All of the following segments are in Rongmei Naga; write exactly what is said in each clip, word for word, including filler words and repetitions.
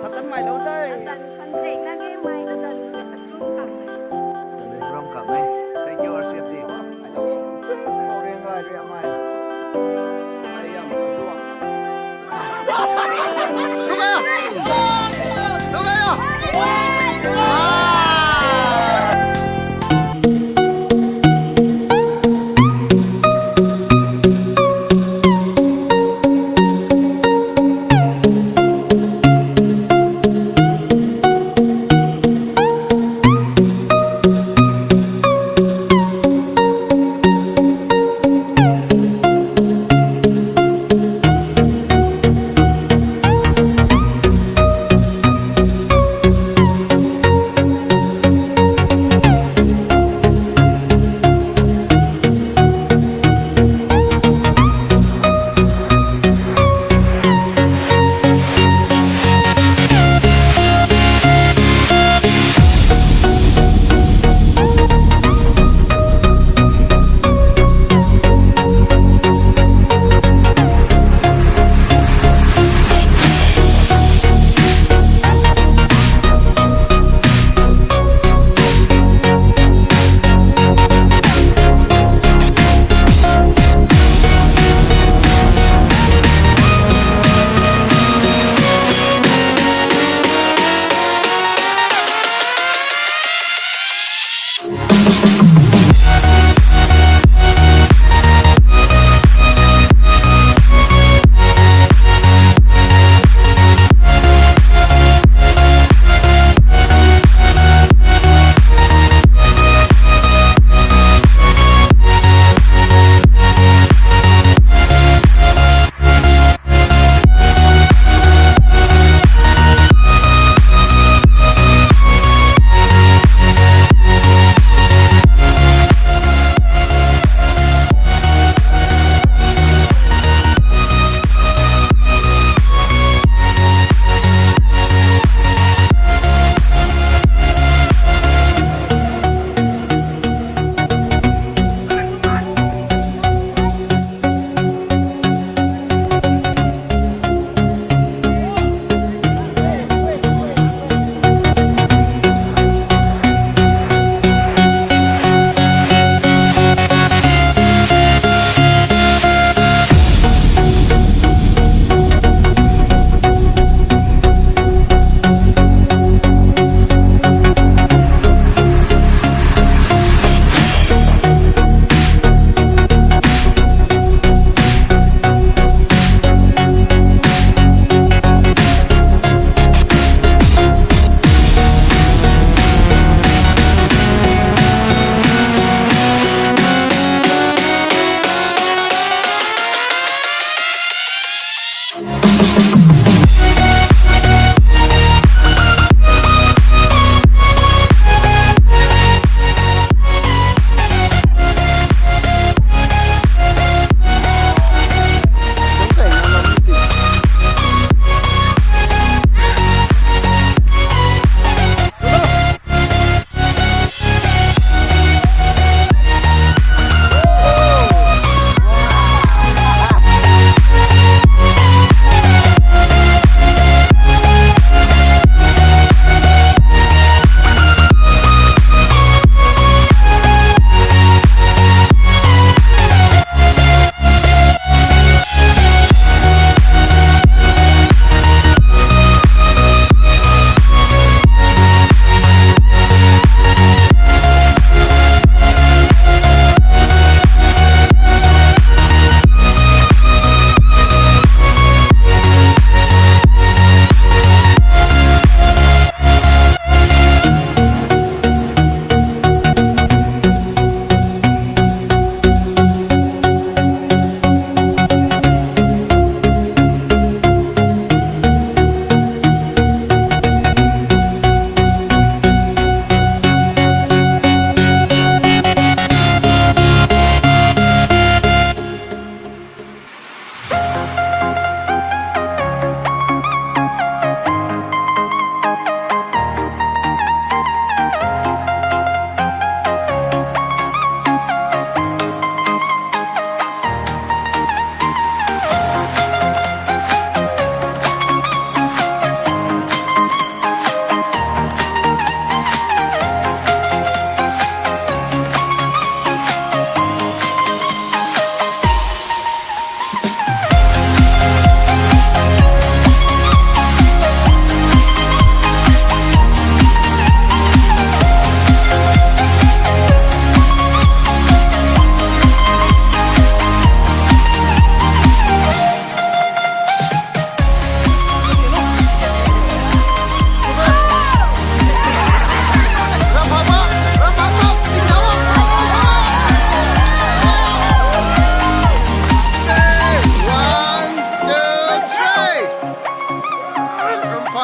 Satan mai lou dai. Azan kan zeng na ge mai na zan ka chu kang. Zan ram kang e. Thank you, worship team.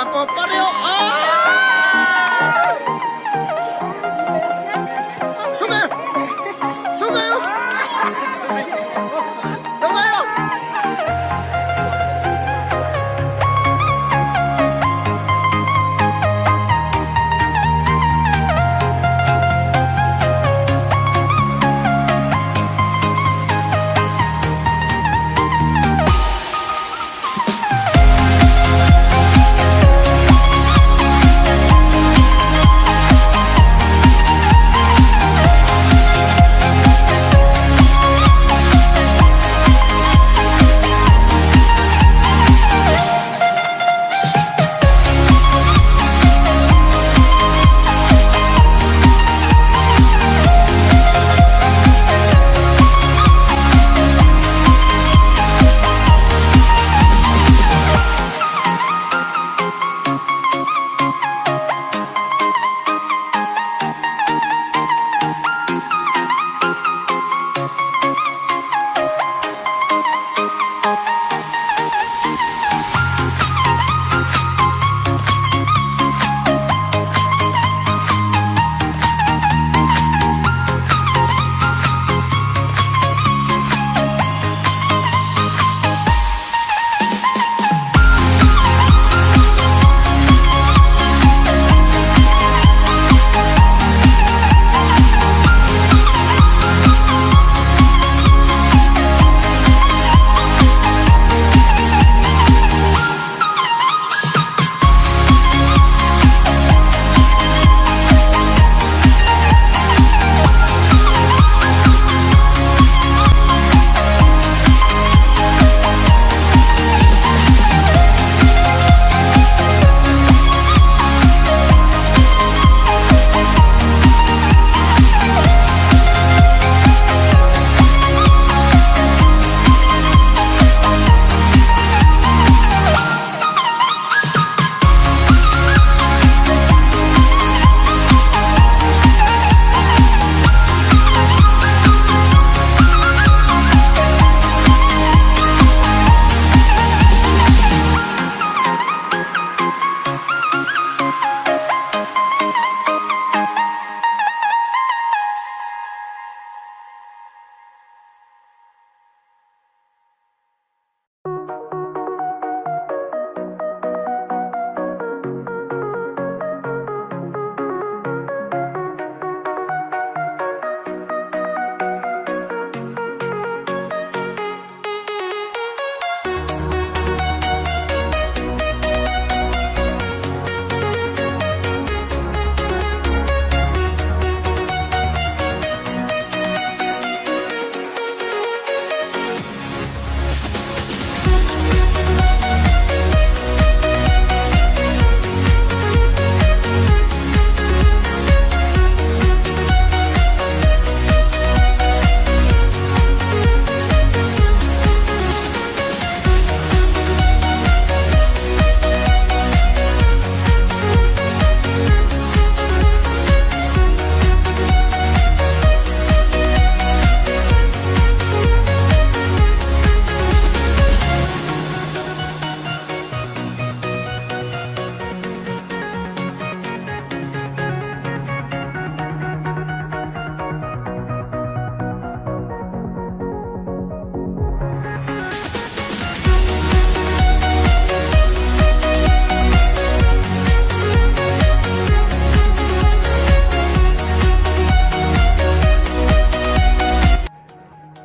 Apa pario? Ah! Sumeu! Sumeu! Sumeu!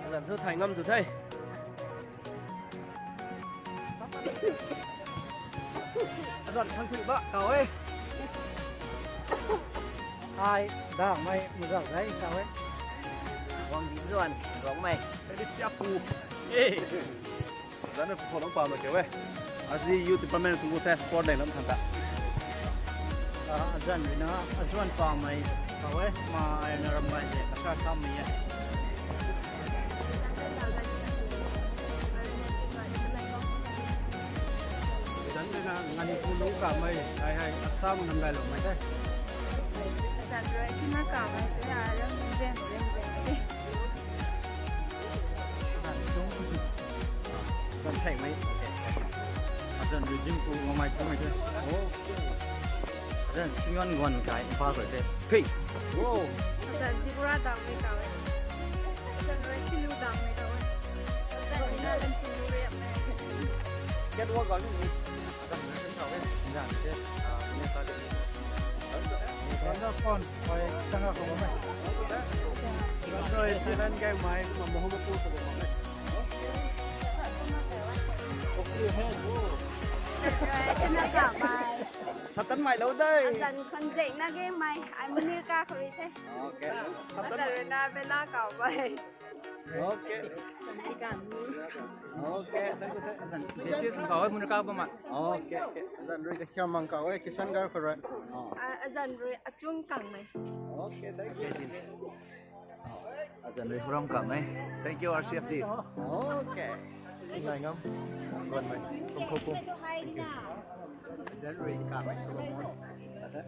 Azanc thu thay ngam tu the. Azanc thang thu ba kau e. Ai, dangmei muzak zai kau e. Wang di zuan, rongmei. Hei di siapu. Ei. Azanc na phu lou pa ma keu e. Asi youth department tu gu the sport leng lam thang ta. Ah, azanc rui na, azuan pamei kau e, ma ai na ramei de, asa samei e. Azanc rui na, ngani pu lung kamei, ai, ai, asa mak nam gay lou mei de. Azanc rui na kamei de, ai, ram zen, zen, zen. Azanc chung. Azanc sei mei. Okay, okay. Zan rui Zingku mamei kumei the. Oh. Zan Singon Gon kai Imphal rui the. Peace. Wow. Zan Tripura dang mei kau e. Zan rui Sinu dang mei kau e. Zan rui na zan Sinu rui ap mei. Catwalk gal ni. Zan rui kan kau e. Zan the. Ah, ni ta de. Zan phone. Oi, tanga khou bam e. Oi, Thailand gang mai, ma mo ho ma tu khou bam e. Chana ka mai. Satan mai lou dai. Azan khon zeng na gang mai. Ai Munirka khou rui the. Okay. Satan. Azan rui na Bella kau mai. Okay. Okay, thank you, thank you. Azan, Jesse kau e, Munirka bam e. Okay, okay. Azan rui ka hiam mang kau e, Kishan gar khou rui. Oh. Ah, azan rui Achung kang mei. Okay, thank you. Azan rui Huram kang e. Thank you, R C F D. Okay. Ngai ngam. Gon mei. Kum kum kum. Azan rui kang mei Solomon.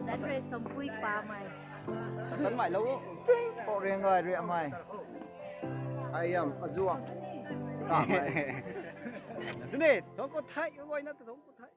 Azan rui Sompui pa mei. Tan mai lou. Pok riang gai rui amei. Ai am azuang. Kang mei. Tuni, thong ko thai, ko na thong ko thai.